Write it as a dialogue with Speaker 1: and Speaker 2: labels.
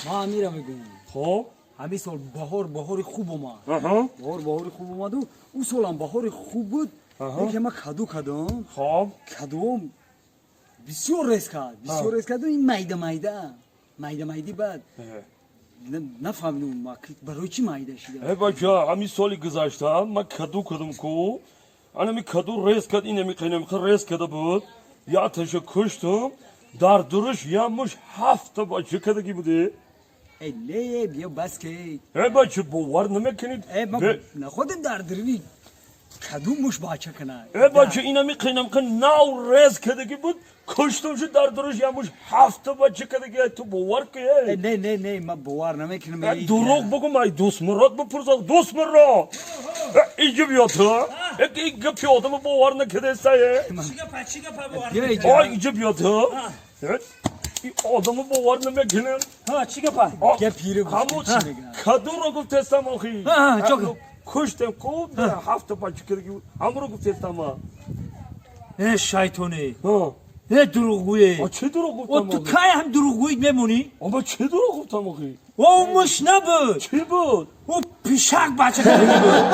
Speaker 1: Ман амира мегӯям.
Speaker 2: Хоб.
Speaker 1: Ҳамин сол баҳор баҳори хуб омад. Баҳор баҳори хуб омаду ӯ солам баҳори хуб буд. Яке ман каду кадам.
Speaker 2: Хоб.
Speaker 1: Кадуом бисёр рез кард, бисёр рез карду ин майда майда майда майди, баъд нафаҳмидум, барои чӣ майда шида.
Speaker 2: Э, бача, ҳамин соли гузашта ман каду кардам ку, анами каду рез кард, инами қинамиқа рез карда буд, якташа куштам, дар дуруш як муш ҳафта бача кардагӣ буде.
Speaker 1: Э, не, биё, бас ки.
Speaker 2: Э, бача, бовар намекунед.
Speaker 1: Э, ман находим дар дурни каду муш бача кунад.
Speaker 2: Э, бача, инами қинамиқа нав рез кардагӣ буд, куштамшу, дар дуруш як муш ҳафта бача кардагӣ, ту бовар ки.
Speaker 1: Э, не, не, не, ман бовар намекунам.
Speaker 2: Э, дурӯғ бугум, ай Дӯстмурод бипурсад. Дӯстмурод, иҷо биё ту, гапи одама бовар накардесае.
Speaker 3: Чӣ гапа, чӣ гапа, бовар?
Speaker 1: Биё иҷо.
Speaker 2: Ой, иҷо биё ту, одама бовар намекунад.
Speaker 3: Ҳа, чӣ гапа?
Speaker 1: Гап пири.
Speaker 2: Ҳамун кадуро гуфтестам охи.
Speaker 3: Ҳа, чо?
Speaker 2: Куштем ку, ҳафта бача кардагӣ, ҳамуро гуфтестам.
Speaker 3: Э, шайтоне, э, дурӯғгӯе.
Speaker 2: Чӣ дурӯғ
Speaker 3: О,
Speaker 2: гуфтам?
Speaker 3: ту кай ҳам дурӯғгӯӣ мемонӣ?
Speaker 2: Ама чӣ дурӯғ гуфтам охи?
Speaker 3: О, муш набуд.
Speaker 2: Чӣ буд?
Speaker 3: Ӯ пишак бача карда буд.